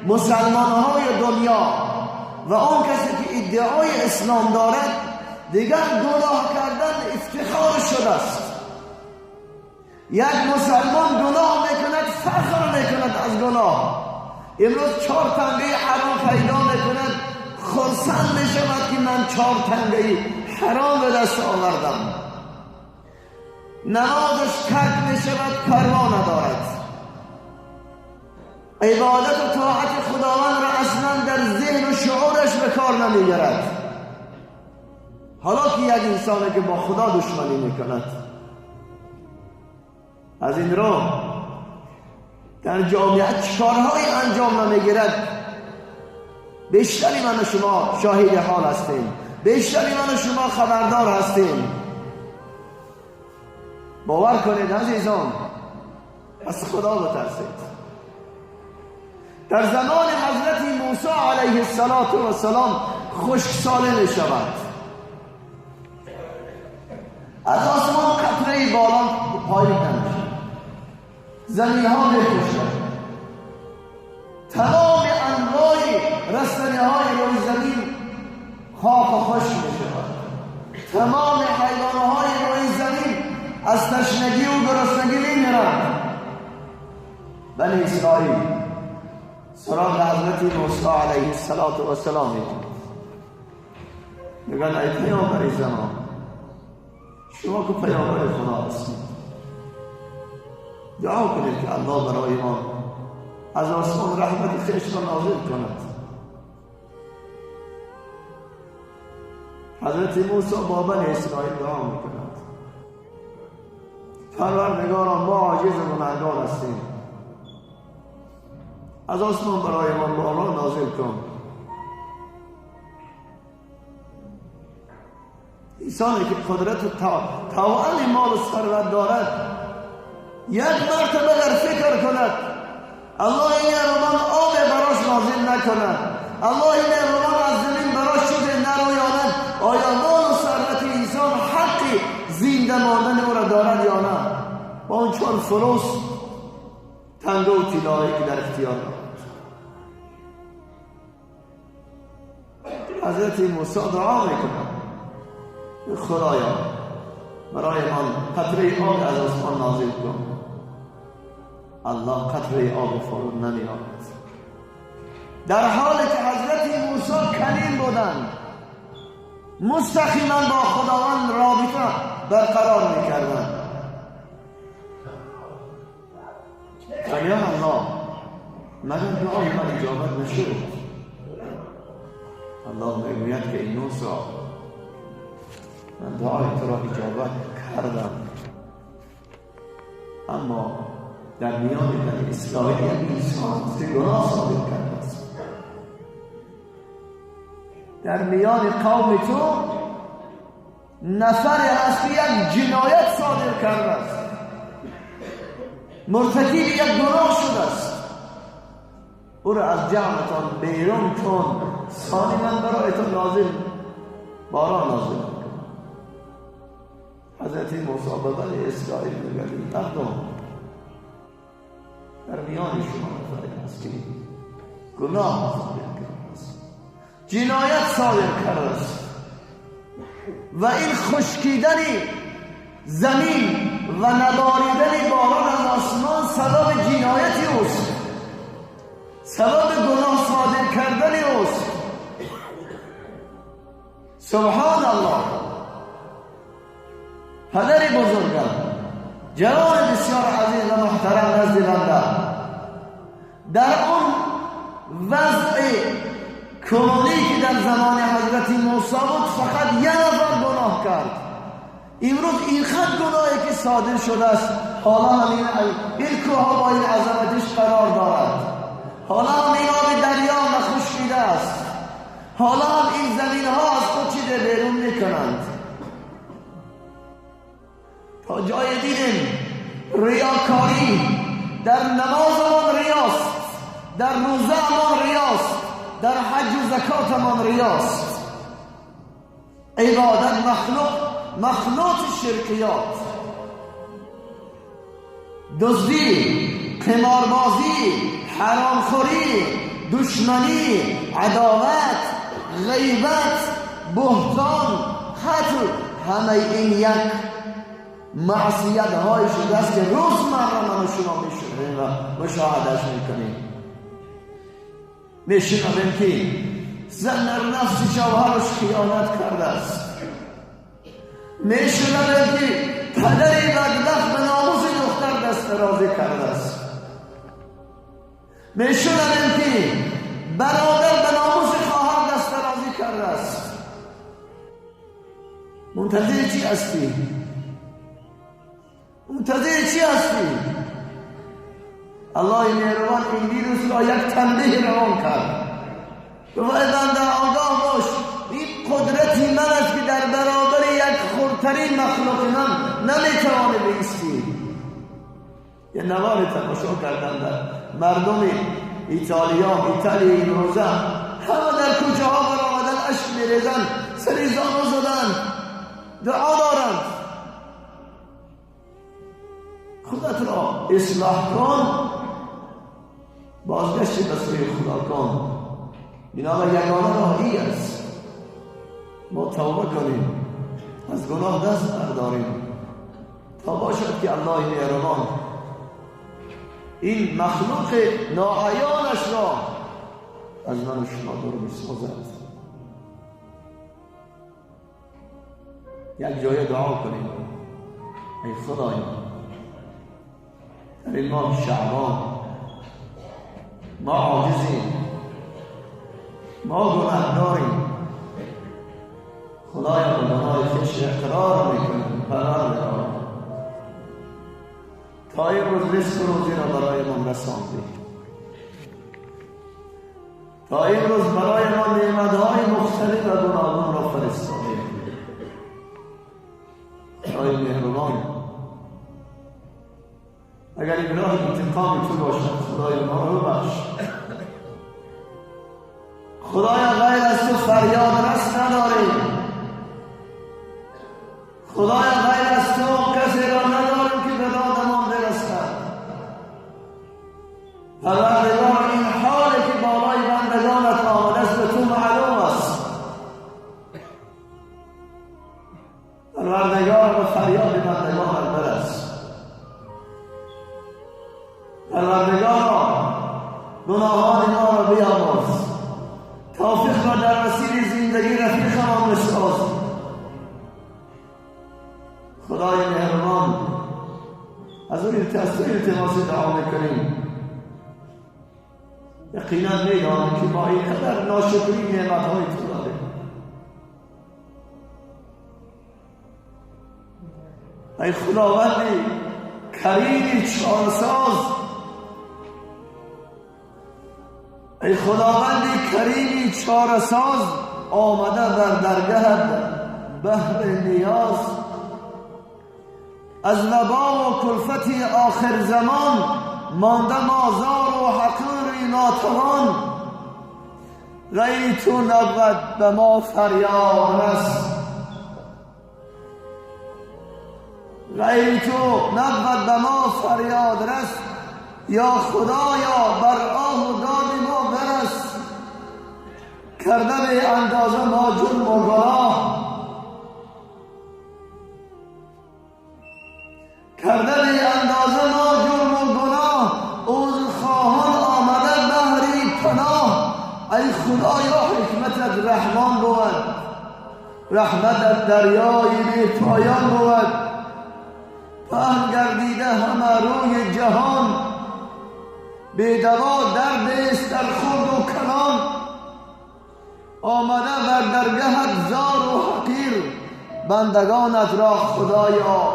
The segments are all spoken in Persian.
مسلمان های دنیا و آن کسی که ادعای اسلام دارد دیگر گناه کردن افتخار شده است. یک مسلمان گناه میکند، فخر میکند از گناه. امروز 4 تنگه حرام پیدا میکند، خرسند میشود که من 4 تنگه حرام به دست آوردم. نمازش ترک میشود، پروا ندارد. عبادت و طاعت خداوند را اصلا در ذهن و شعورش به کار نمیگیرد. حالا که یک انسانی که با خدا دشمنی میکند، از این رو در جامعه چکارهایی انجام نمیگیرد. بیشتری من و شما شاهد حال هستیم، بیشتری من و شما خبردار هستیم. باور کنید عزیزان، از خدا بترسید. در زمان حضرت موسی علیه السلام خشکسالی می شود، از آسمان قطره باران پایین نمیشه، زمین ها می پوشد، تمام انواع رستنی های روی زمین خاک و خشک می شود، تمام حیوان های روی زمین از تشنگی و گرسنگی می میرند. بنی اسرائیل سراغ حضرت موسی علیه السلام میگن ای پیامبر زمان، شما که پیامبر خدا هستید، دعا کنید که الله برای ما از آسمان رحمت خویش را نازل کند. حضرت موسی با بنی اسرائیل دعا میکند، پروردگارا ما عاجز و گناهکار هستیم، از آسمان برای ما باران نازل کن. انسانی که قدرت و توان مال و ثروت دارد یک مرتبه در فکر کند الله این روان آب براش نازل نکند، الله این روان از زمین براش شده نرویاند، آیا مال و ثروت انسان حق زنده ماندن او را دارد یا نه؟ با اون 4 فلوس تنگه و طلایی که در اختیار دارد. حضرت موسی دعا میکند، خدایا برای من قطره آب از آسمان نازل کن. الله قطره آب فرو نمیآورد. در حالی که حضرت موسی کلیم بودند، مستقیما با خداوند رابطه برقرار میکردند. یا الله، مگر دعای من اجابت نشد؟ الله میگوید که ای موسی، من دعای تو را اجابت کردم، اما در میان بنی اسرائیل یک انسان که گناه صادر کرده است، در میان قوم تو نفر هست که یک جنایت صادر کرده است، مرتکب یک گناه شده است، او را از جمعتان بیرون کن، ثانی من برایتان نازل باران نازل کن. حضرت موسی به بنی اسرائیل میگه مردم، در میان شما نفری هست که گناه صادر کرده است، جنایت صادر کرده است و این خشکیدن زمین و نباریدن باران از آسمان سبب جنایتی اوست، سبب گناه صادر کردن اوست. سبحان الله. پدر بزرگم، جناب بسیار عزیز و محترم نزد بنده، در اون وضع کنونی که در زمان حضرت موسی بود فقط یک نفر گناه کرد. امروز این خط گناهی که صادر شده است، حالا هم این کوه با این عظمتش قرار دارد، حالا هم این آب دریا نخشکیده است، حالا هم این زمین ها از خود چیده بیرون میکنند. تا جای دیدیم ریاکاری در نمازمان ریاست، در روزه‌مان ریاست، در حج و زکاتمان ریاست. عبادت مخلوط شرکیات، دزدی، قماربازی، حرامخوری، دشمنی، عداوت، غیبت، بهتان، قتل، همه این یک معصیت های شده است که روزمره من و شما میشنویم و مشاهدهش میکنیم. میشنویم که زن در نفس شوهرش خیانت کرده است. میشنویم که پدری بدبخت به ناموس دختر دست درازی کرده است. میشنویم که برادر به ناموس خواهر دست درازی کرده است. منتظر چی هستی؟ منتظر چی هستی؟ الله مهربان این ویروس را یک تنبیه روان کرد. و بنده آگاه باش، این قدرتی من است که در برابر یک خردترین مخلوق من نمیتوانه بایستی. یه نوار تماشا کردم در مردم ایتالیا، ایتالیا این روزه همه در کوچه ها برآمدن، اشک میریزن، سری زانو زدن، دعا دارند. خودت را اصلاح کن، بازگشت به سوی خدا کن. بنابر یگانه راهی است. ما توبه کنیم، از گناه دست برداریم تا باشد که الله مهربان این مخلوق ناعیانش را از من و شما دور بسازد. یک جای دعا کنیم، ای خدای در این ماه شعبان ما عاجزیم، ما گناهکاریم، خدایا به گناه خویش اقرار میکنیم، پروردگارا تا امروز رزق و روزی را برای ما رساندی، تا امروز برای ما نعمت‌های مختلف و گوناگون را فرستادی. خدای مهربان اگر این راه انتقام تو باشد خدای ما را ببخش. خدایا غیر از تو فریاد رس نداریم، خدایا غیر از تو کسی را نداریم که به دادمان برسد. پروردگار این حالی که بالای بندگانت آمده است به تو معلوم است. پروردگار به فریاد بندگانت برس. پروردگارا گناهان ما را بیامرز، توفیق را در مسیر زندگی رفیقمان بساز. خدای مهربان از اون التماس دعا میکنیم، یقینا میدانم که ما اینقدر ناشکری نعمتهای تو داریم. ای خداوند کریم چارساز، ای خداوند کریم چارساز، آمده بر درگهت بهر نیاز. از وبا و کلفت آخر زمان مانده ما زار و حقیر ناتوان. غیر تو نبود به ما فریاد رس، غیر تو نبود به ما فریاد رس. یا خدایا بر آه و داد ما برس. کرده به اندازه ما جرم و گناه، کرده به اندازه ما جرم و گناه. عذر خواهان آمده بهری پناه. ای خدایا حکمتت رحمان بود، رحمتت دریای بی پایان بود. پهن گردیده همه روی جهان، بی دوا درد است در خرد و کلان. آمده بر درگهت زار و حقیر، بندگانت را خدایا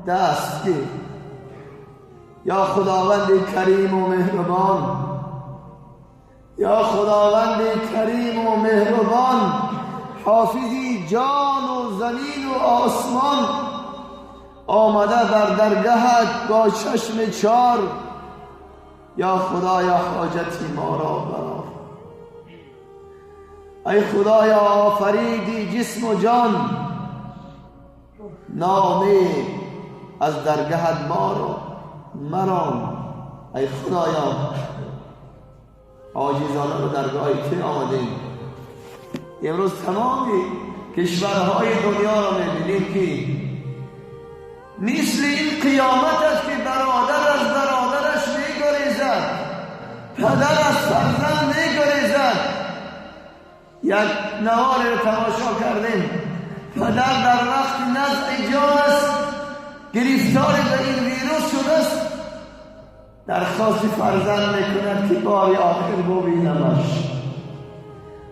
دست گیر. یا خداوند کریم و مهربان، یا خداوند کریم و مهربان، حافظی جان و زمین و آسمان. آمده بر درگهت با چشم چار، یا خدایا حاجتی ما را برآر. ای خدایا آفریدی جسم و جان، نامی از درگهت ما را مران. ای خدایا عاجزانه به درگاه که آمدیم. امروز تمامی کشورهای دنیا را میبینیم که مثل این قیامت است که برادر از برادرش میگریزد، پدر از فرزند میگریزد. یک نوار را تماشا کردیم، پدر در وقت نزع جان است، گرفتار به این ویروس شده است، درخواست فرزند میکند که باری آخر ببینمش.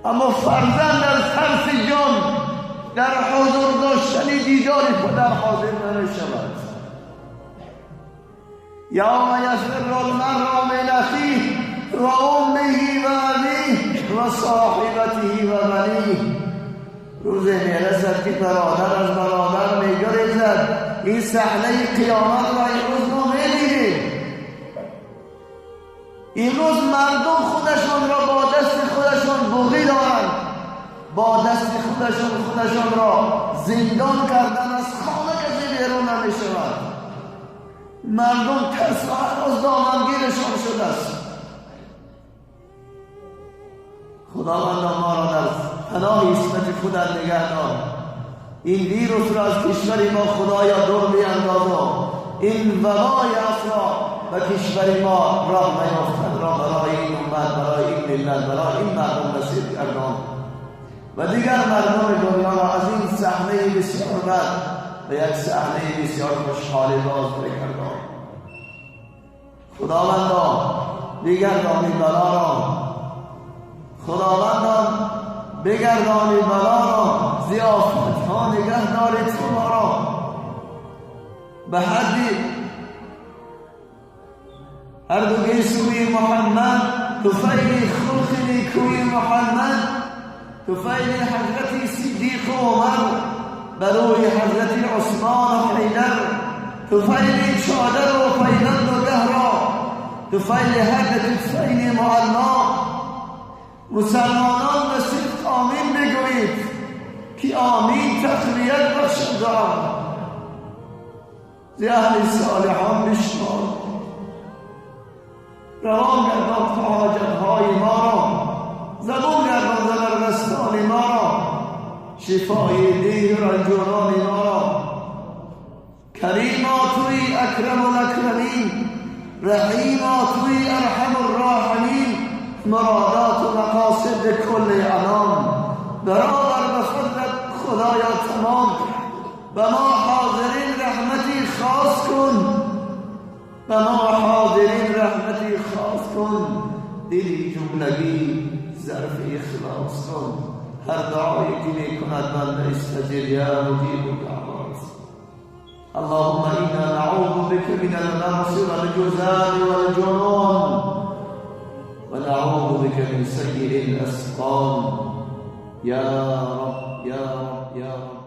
اما فرزند در ترس جان، در حضور داشتن دیدار پدر حاضر نمیشود. یوم یفر المرء من اخیه و امه و ابیه و صاحبته و بنیه. روز میرسد که برادر از برادر میگریزد. این صحنه قیامت را امروز ما میبینیم. امروز مردم خودشان را با دست خودشان بغی دارند، با دست خودشان را زندان کردن، از خانه کسی بیرون نمی شود. مردم ترس و هراس دامنگیرشان شده است. خداوند ما را در پناه عصمت خودت نگه دار. این ویروس را از کشور ما خدایا دور بیانداز و این وبای را و کشور ما راه نیافتن را برای این امت، برای این ملت، برای این مردم نصیب گردان و دیگر مردم دنیا را از این صحنه بسیار بد به یک صحنه بسیار خوشحال باز بگردان. خداوندا بگردانی بلا را، خداوندا بگردانی بلا را، ضیافت ها نگه دارید ما را به حدی هر دو گیسوی محمد، طفیل خلق نیکوی محمد، طفیل حضرت صدیق عمر بروی حضرت عثمان و حیدر، طفیل چادر و پیوند و گه را، طفیل هر طفیل معلا. مسلمانان به صدق آمین بگویید که آمین تقویت بخشد دعا. ز اهل صالحان بشمار، روان گردان حاجتهای ما را، زبون گردان زبردستان ما را، شفای دیه رنجوران ما را. کریما توی اکرم الاکرمین، رحیما توی ارحم الراحمین، مرادات و مقاصد کل انام برابر به فضلت خدایا تمام. به ما حاضرین رحمتی خاص کن، به ما حاضرین رحمتی خاص کن، دلی جملگی ظرف اخلاص کن. هر دعایی که میکند بنده استجب یا مجیب الدعوات. اللهم انا نعوذ بك من البرص والجذام والجنون ونعوذ بك من سيء الاسقام. یا رب یا رب یا رب.